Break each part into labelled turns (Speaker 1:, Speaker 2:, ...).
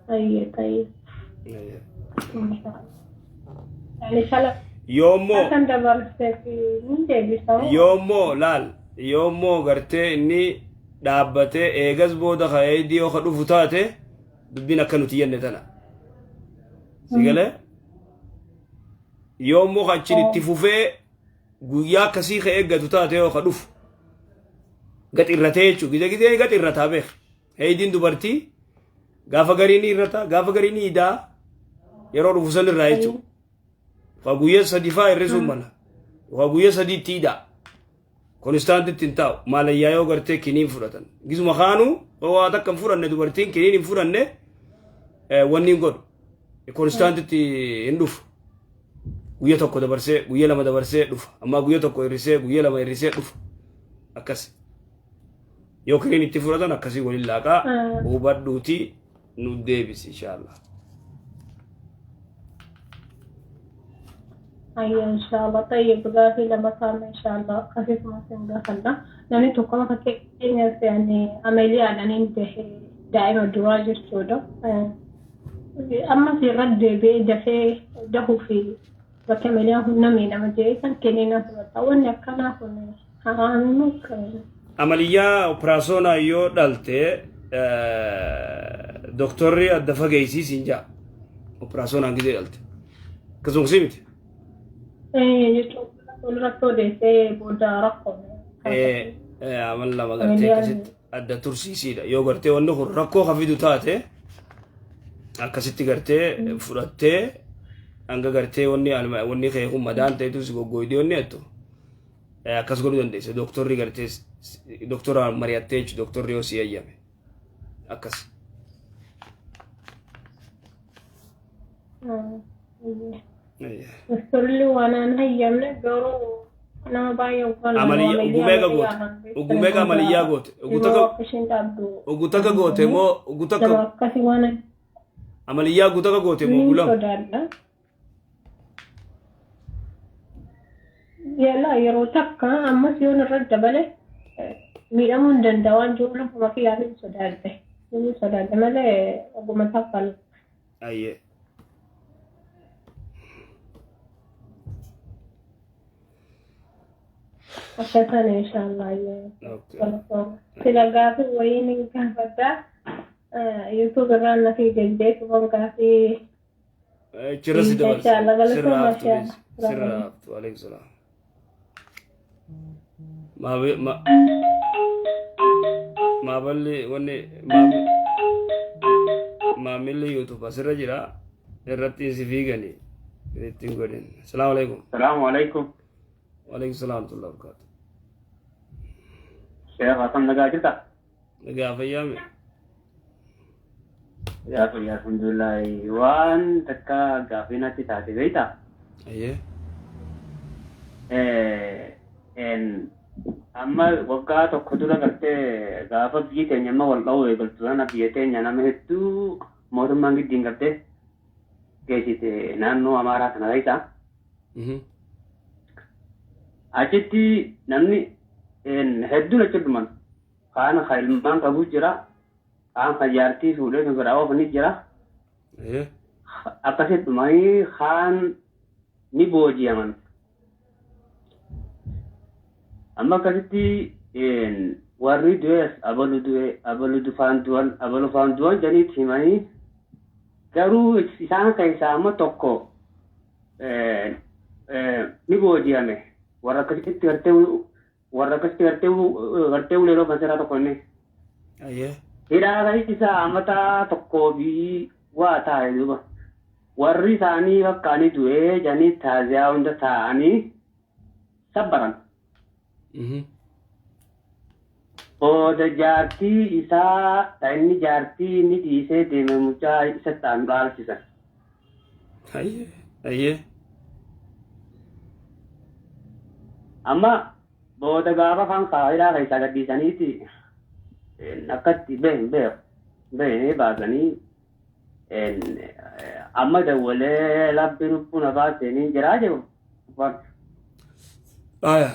Speaker 1: Ayyee tayyee. Ani sala
Speaker 2: Yoommoo
Speaker 1: kan dabarseef ni deebisa.
Speaker 2: Yoommoo laal, yoommoo gartee inni dhaabbatee eegas booda ka eeydii yoo ka dhufu taate, dubbiin akka nuti jenne tana. Si galee? Yoommoo ka achiin itti fufee guyyaa akkasii ka eeggatu taate, yoo ka dhufu gad irratee jechuudha. Gizee gizee gad irrataa beek. Heeydiin dubartii gaafa garii ni irrata, gaafa garii ni idaa, yeroo dhufu san irraa jechuudha. Waa guyyaa 3 faa hir'isuun mala. Waa guyyaa 3 itti idaa. Konstaantitti hin taa'u. Maalayyaa yoo gartee kiniin fudhatan. Gizuma kaanuu waa takka hin fudhanne, dubartiin kiniin hin fudhanne, wanni hin godhu. Konstaantitti hin dhufu. Guyya 1 dabarsee, guyya 2 dabarsee dhufa. Ammaa guyya 1 hir'isee, guyya 2 hir'isee dhufa. Akkas. Yoo kiniin itti fudhatan akkasii waliin laaqaa, hubadhuutii nu deebisi inshaallah.
Speaker 1: Ayya, inshallah. Tayyib, gaafii lama taana inshallah akkasuma sin gaafadha. Namni tokko amma fakkeenyaaf ani ameliyaadhaan hin dahe, daa'ima duraa jechuudha. Ammas irra deebi'ee dafee dahuu fi bakka ameliyaan kun nama miidhama jedhee kan kennina fudhata. Wanni akkanaa kun haraami moo akkami?
Speaker 2: Amaliyyaa operaasyoonaa yoo dhalte doktorri adda fageessii siin ja'a. Operaasyoonaan gizee dhalte. Akkasuma si miti.
Speaker 1: Jechuun walirratti odeessee booda rakkoo.
Speaker 2: Amal 2 gartee akkasitti adda tursiisiidha. Yoo gartee wanni kun rakkoo ka fidu taate, akkasitti gartee fudhattee hanga gartee wanni kee kun madaan ta'etu si goggooydee wanni jettu akkas godhuu dandeessa. Doktorri gartee doktoraan mari'attee jechuudha. Doktorri yoo si eeyyame akkas.
Speaker 1: Doktorri waan aan hayyamne garuu nama baay'ee waan
Speaker 2: Amaliyyaa ugu meeqa goote? Ugu meeqa amaliyyaa goote? Ugu takka, ugu takka goote moo ugu takka?
Speaker 1: Nama akkasii waan
Speaker 2: Amaliyyaa ugu takka goote moo ugu 2?
Speaker 1: Sodaadha. Yala yeroo takka ammas yoon irra dabale miidhamuu hin danda'a waan jiru lafuma kiyyaaf hin sodaadhe. Hin sodaadhe malee oguma takka.
Speaker 2: Ayyee.
Speaker 1: Akka sana inshallah.
Speaker 2: Okay.
Speaker 1: Sila gaafii wayii ni gaafadha. YouTube irraan na fi deddeetu kan gaafii.
Speaker 2: Achirra si dabarsa.
Speaker 1: Inshallah,
Speaker 2: Sirra
Speaker 1: galatooma
Speaker 2: haftu.
Speaker 1: inshallah.
Speaker 2: Sirra haftu. Alaikum salaam. Maaballi wanni maamilli YouTube asirra jira. Irratti si fiigani. Ittiin godhin. Salaamu alaikum.
Speaker 3: Salaamu alaikum.
Speaker 2: Waalaikum salaam wa rahmatullahi wa barakatuh.
Speaker 3: Sheekh, akkam nagaa jirta?
Speaker 2: Nagaa fayyaame.
Speaker 3: Yaa fayyaa, alhamdulillah. Waan takka gaafii natti taate beektaa?
Speaker 2: Ayyee.
Speaker 3: Amma waggaa 1 dura gartee gaafa biyyi teenya amma wal dha'uu eegaltu sana, biyya teenya nama hedduu mootummaan giddiin gartee geessite naannoo Amaaraa kana keessa. Achitti namni hedduun achi dhuman. Kaan kan ilmaan qabu jira. Kaan kan jaartii fuudhee kan biraa oofu ni jira.
Speaker 2: Ayyee.
Speaker 3: Akkasitti dhumanii kaan ni booji'aman. Amma akkasitti warri du'es abalu du'e, abalu dufaan du'an, abalu faan du'an jedhanii himanii, garuu isaan keessaa amma tokko ni booji'ame. Warra akkasitti gartee ulee roban seeraa tokko inni.
Speaker 2: Ayyee.
Speaker 3: Hidhaa keessa amata 1 fi waa taa'e duuba. Warri isaanii bakka ani du'ee jedhanii taaziyaa hunda taa'anii sabbaran. Booda jaartii isaa ta inni jaartii inni dhiisee deeme mucaa isa ta'an dhaalchisan.
Speaker 2: Ayyee. Ayyee.
Speaker 3: Amma booda gaafa kan hidhaa keessaa gadhiisaniiti akkatti beeku beeku beekee baasanii amma dawwalee labbi lubbuu na baaseenii jiraa jiru.
Speaker 2: Aya.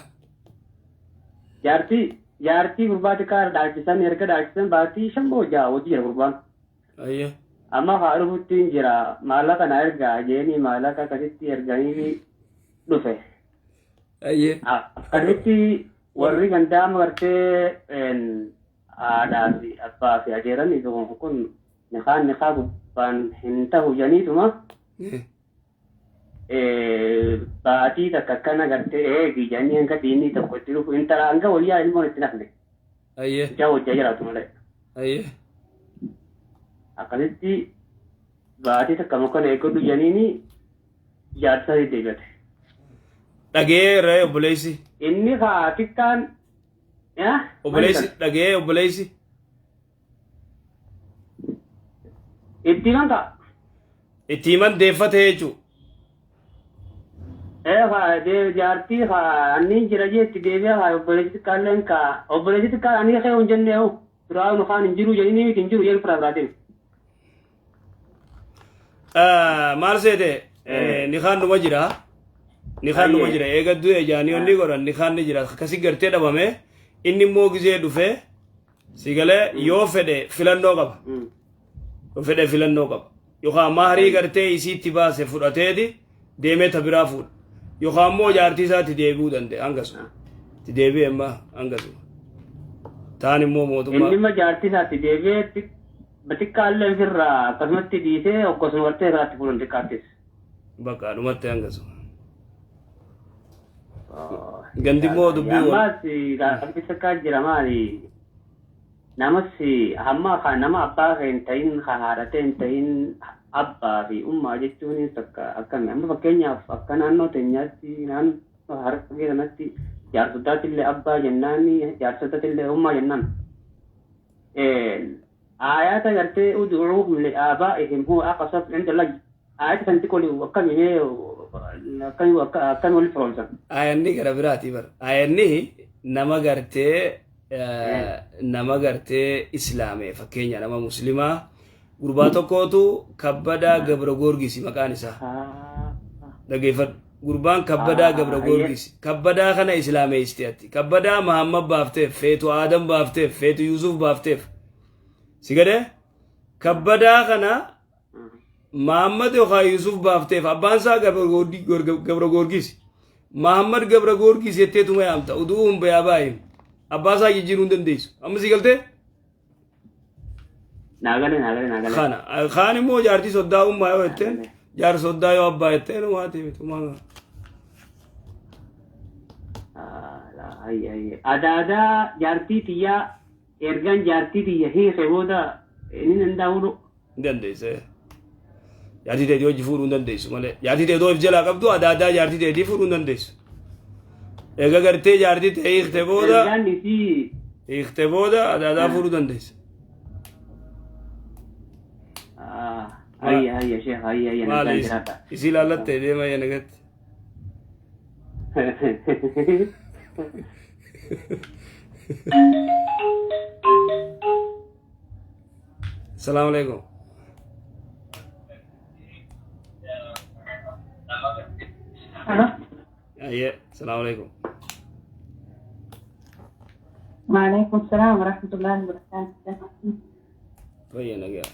Speaker 3: Jaartii gurbaa xiqqaa dhaalchisan, erga dhaalchisan baatii 5 moo 6 hojii jira gurbaan.
Speaker 2: Ayyee.
Speaker 3: Amma haa dhufutti hin jira maallaqa na ergaa jeeni maallaqa akkasitti erganii dhufe.
Speaker 2: Ayyee.
Speaker 3: Akkasitti warri gandaa amma gartee haadhaa fi abbaa fi adeeranii kun nikaan nikaa gubbaan hin ta'u janiituma baatii takka akkana gartee eegi janii hanga diinii tokko itti dhufu intala hanga wayyaa ilmoon itti nafne.
Speaker 2: Ayyee.
Speaker 3: Ijaa wajjaa jiraatu malee.
Speaker 2: Ayyee.
Speaker 3: Akkasitti baatii takka mukkana eeggadhu janiini jaarsa deebate.
Speaker 2: Dhagee ree obboleessi.
Speaker 3: Inni kaa xiqqaan
Speaker 2: Obboleessi dhagee obboleessi.
Speaker 3: Itti himan kaa.
Speaker 2: Itti himan deeffate jechuudha.
Speaker 3: Ee kaa jaartii kaa anni jira jeetti deebi'a kaa obboleessi xiqqaalleen kaa obboleessi xiqqaan ani kee hin jennee hoo duraa nu kaan hin jiru jedhanii miti hin jiru jedhu firaa biraatiin.
Speaker 2: Maal seete nikaan numa jira. Nikaan numa jira eega du'e jaanii onni godhan nikaan ni jira akkasi gartee dhabame inni immoo gizee dhufe si galee yoo fedhe filannoo qaba. Yoo fedhe filannoo qaba. Yookaan maharii gartee isiitti baase fudhateeti deemee ta biraa fuudha. Yookaan immoo jaartii isaatti deebi'uu danda'a hangasuma. Itti deebi'e amma hangasuma. Taan immoo mootummaa.
Speaker 3: Inni immoo jaartii isaatti deebi'ee xiqqaallee ofirraa akkasumatti dhiisee akkasuma gartee irraatti fuudhan xiqqaattis.
Speaker 2: Bakka dhumatti hangasuma. Gandi immoo dubbii wal.
Speaker 3: Ammas gaaffii takkaa jira maali? Namas hamma kan nama abbaa kee hin ta'in kan haadha ta'e hin ta'in abbaa fi ummaa jechuun takka akkami amma fakkeenyaaf akka naannoo teenyaatti naannoo harargee kanatti jaarsotaatti illee abbaa jennaan jaarsotaatti illee ummaa jennaan. Aayaata gartee ud'uuhum li'aabaa'ihim huwa aqsatu inda Allah aayata san xiqqoo akkami mee akkami akkami walitti firoomsan.
Speaker 2: Aayanni gara biraati bar. Aayanni nama gartee nama gartee islaame fakkeenya nama muslimaa gurbaa tokkootu Kabbadaa Gabra Goorgisi maqaan isaa. Dhageeffadhu. Gurbaan Kabbadaa Gabra Goorgisi. Kabbadaa kana islaameessite ati. Kabbadaa Mahammad baafteef, feetu Aadam baafteef, feetu Yuusuf baafteef. Si gadee? Kabbadaa kana Mahammad yookaan Yuusuf baafteef abbaan isaa Gabra Goorgisi. Mahammad Gabra Goorgis jetteetuma yaamta. Uduu hun bayaa baay'ee. Abbaa isaa jijjiiruu hin dandeessu. Amma si galtee?
Speaker 3: Naagale naagale naagale.
Speaker 2: Kana. Kaan immoo jaartii soddaa ummaa yoo jetteen jaarsa soddaa yoo abbaa jetteen waati miti umaa.
Speaker 3: Adaadaa jaartii tiyyaa ergaan jaartii tiyya hiike booda inni danda'u.
Speaker 2: Hin dandeesse. Jaartii teetii hojii fuudhuu hin dandeessu malee. Jaartii teetii of jalaa qabdu adaadaa jaartii teetii fuudhuu hin dandeessu. Eega gartee jaartii ta'e hiikte booda
Speaker 3: Ergaan isii
Speaker 2: hiikte booda adaadaa fuudhuu dandeessa.
Speaker 3: Hayya hayya sheekh hayya hayya
Speaker 2: Maali
Speaker 3: nagaan jiraadha.
Speaker 2: isii laallattee deema ya nagatti. Salaamu alaikum.
Speaker 1: Alo.
Speaker 2: Ayyee salaamu alaikum.
Speaker 1: Waalaikum salaam wa rahmatullahi wa barakatuh.
Speaker 2: Fayya nagaa.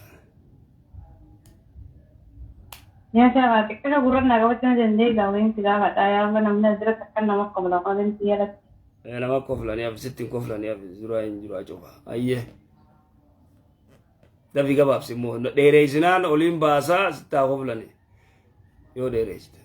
Speaker 1: Yaa sheekh xiqqaa gurra naa qabachuu danda'e gaawwan si gaafadha yaa namni asirratti akka nama qobla qabeen jalatti.
Speaker 2: Nama koflanii hafi sitti hin koflanii hafi duraa hin jiru cufa. Ayyee. Dafi gabaabsi immoo dheereessinaan oliin baasaa sittaa koflanii yoo dheereessite.